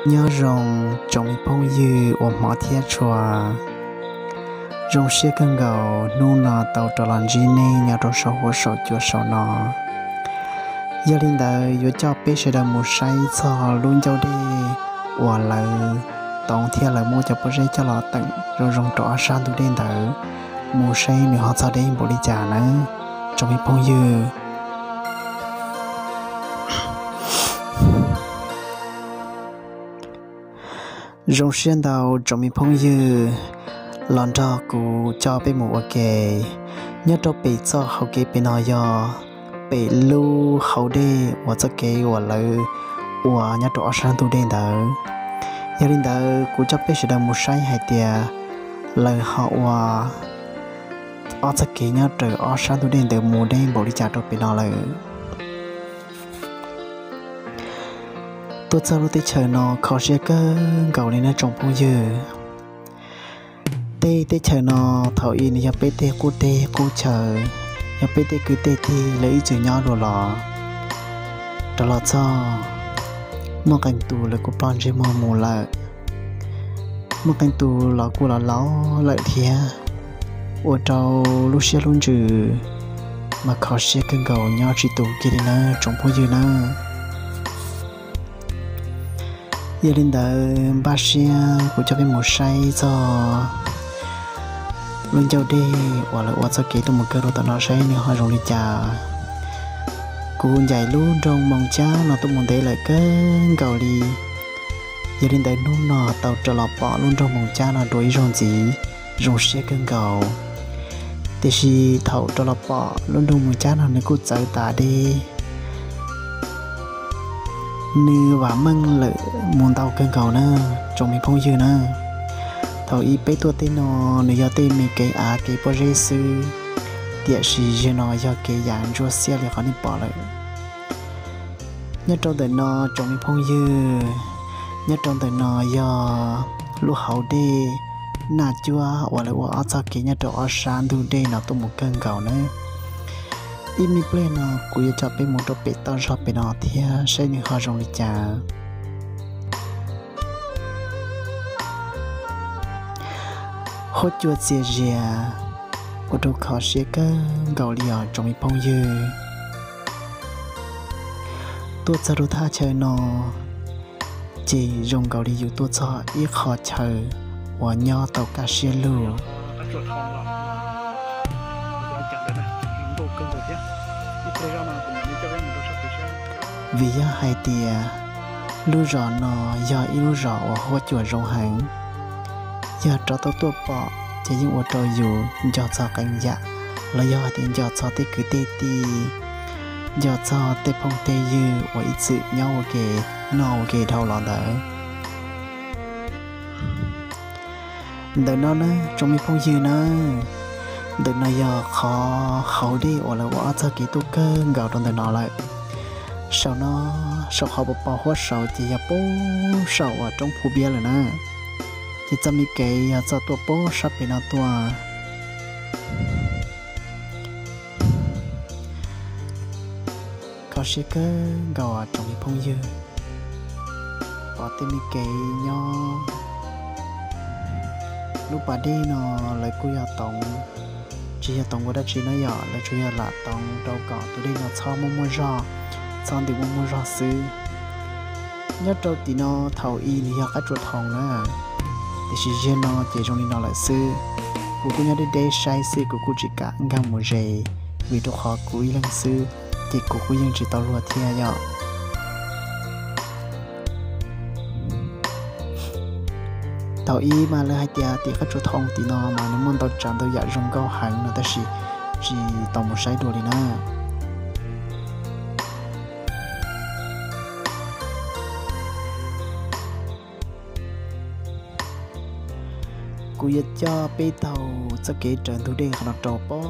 Nyob zoo tsoom me phooj ywg uas hmov thiab tshua, zoo siab kawg nkaus hnub no tau rov los ntsib nej nyob rau saum huab saum cua saum no. Yog li ntawd yuav coj peb sawv daws mus saib txog lub ncauj dej uas lawv toov thiab lawv muab cov pob zeb coj los teem zoo zoo rau ob sab ntug dej ntawd, mus saib nws ho txog deb npaum li cas nawb tsoom me phooj ywg. Zoo siab ntau tsoom me phooj ywg los nrog kuv coj peb mus ua ke nyob rau pem txoj hauv kev pem no yog pem lub hauv dej uas txoj kev uas lawv ua nyob rau ob sab ntug dej ntawd. Yog li ntawd kuv coj peb sawv daws mus saib hais tias lawv ho ua ob txoj kev nyob rau ob sab ntug dej ntawd mus deb npaum li cas rau pem no lawm. Tuaj txog lub teb chaws no kho siab kawg nkaus li nawb tsoom phooj ywg. Tej teb chaws no thaum ub nws yog peb tej qub teb qub chaw, yog peb tej kwv tej tij lawv ib txwm nyob dua los, rov los txog muaj qee tus lawv kuj ploj ntsej muag mus lawm, muaj qee tus los kuj los laus lawm thiab, ua rau lub siab lub ntsws mas kho siab kawg nkaus nyob tsis tus kiag li nawb tsoom phooj ywg nawb. Yog li ntawd npaj siab kuv coj peb mus saib txog lub ncauj dej uas lawv ua txoj kev tuaj mus kawg rau tom no saib nws ho zoo li cas. Kuv ncaim lub nroog Moos Cab no tuaj mus ntev lawm kawg nkaus li, yog li ntawd hnub no tau rov los pom lub nroog Moos Cab no dua ib zaug ntxiv, zoo siab kawg nkaus. Tiam sis thaum rov los pom lub nroog Moos Cab no nws kuj txawv tas deb, nws vam meej lawm mus ntau kawg nkaus na tsoom me phooj ywg na. Thaum ub peb tuaj tej no nws yog tej me kev av kev pob zeb xwb, tiam sis zaum no yog kev yam ntsuab xiab li qhov nej pom lawm. Nyob rau ntawm no tsoom me phooj ywg, nyob rau ntawm no yog lub hauv dej Naj Cuab uas lawv ua ob txoj kev nyob rau ob sab ntug dej no tuaj mus kawg nkaus na. Ib me pliag no kuv yuav coj peb mus rau pem toj zog pem no thiab saib nws ho zoo li cas. Huab cua txias zias, ua rau kho siab kawg nkaus li os tsoom me phooj ywg. Tuaj txog rau thaj chaw no ces zoo nkaus li yus tuaj txog ib qho chaw uas nyob tau kaj siab lug. Vim yog hais tias lub zos no yog ib lub zos uas huab cua zoo heev, yog rov tau tuaj pom ces yeej ua rau yus nco txog qee yam, los yog hais tias nco txog tej kwv tej tij, nco txog tej phooj tej ywg uas ib txwm nyob ua ke noj ua ke dhau los ntawd. Ntawm no na tsoom me phooj ywg na, ntawm no yog qhov hauv dej uas lawv ua ob txoj kev tuaj kawg nkaus rau ntawm no lawm. Saum no, saum qhov pos pos huab saud ces yog puag saum uas roob Phu Npiab lawm na. Ces txoj me kev yog txoj tuaj puag sab pem no tuaj. Kho siab kawg nkaus tsoom me phooj ywg, pom tej me kev nyob lub pas dej no lawv kuj yog toov, tsis yog toov ua dab tsi na yom, lawv tsuas yog lam toov rau kom tus dej no txhob muaj muaj zog, txhob nti muaj muaj zog xwb. Nyob rau tim no thaum ub nws yog qab tsuas thoo na, tiam sis ziag no ces zoo li no lawm xwb. Kuv kuj nyob deb deb saib xwb, kuv kuj tsis kam nkag mus ze, vim rau qhov kuv ib leeg xwb ces kuv kuj yeej tsis tau luag thiab yom. Thaum ub mas lawv hais tias tim qab tsuas thoo tim no mas nws muaj ntau tsav ntau yam zoo nkauj heev no tab sis tsis tau mus saib dua li na. Kuv yuav coj peb taug txoj kev raws ntug dej qhov no rau pem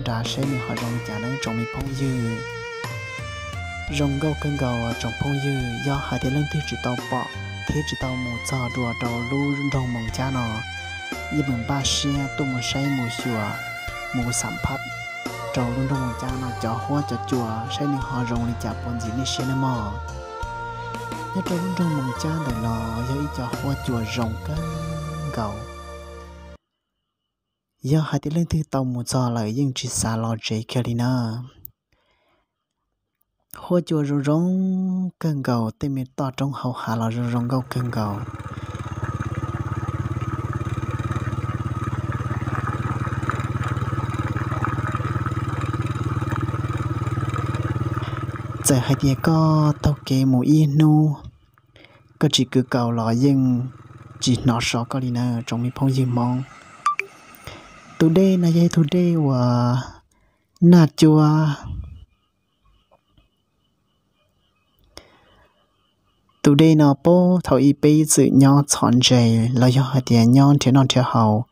nrad saib nws ho zoo li cas na tsoom me phooj ywg. Zoo nkauj kawg nkaus tsoom phooj ywg, yog hais tias leej twg tsis tau pom thiab tsis tau mus txog dua rau lub nroog Moos Cab no, yeej meem npaj siab tuaj mus saib mus xyuas, mus xam phaj rau lub nroog Moos Cab no cov huab cov cua saib nws ho zoo li cas puas ntxim nej siab nawb mog. Nyob rau lub nroog Moos Cab ntawm no yog ib co huab cua zoo kawg nkaus. Yog hais tias leej twg tau mus txog lawm yeej tsis xav los tsev kiag li na. Huab cua zoo zoo kawg nkaus, tej me toj roob hauv hav los zoo zoo nkauj kawg nkaus. Txawm hais tias koj taug kev mus ib hnub, koj tsis kwv kaus los yeej tsis hnov so koj li na tsoom me phooj ywg Hmoob. Tus dej no yog ib tug dej uas naj cuab. Tus dej no puag thaum ub peb txwm nyob txhom ntses los yog hais tias nyob nrhiav noj nrhiav haus,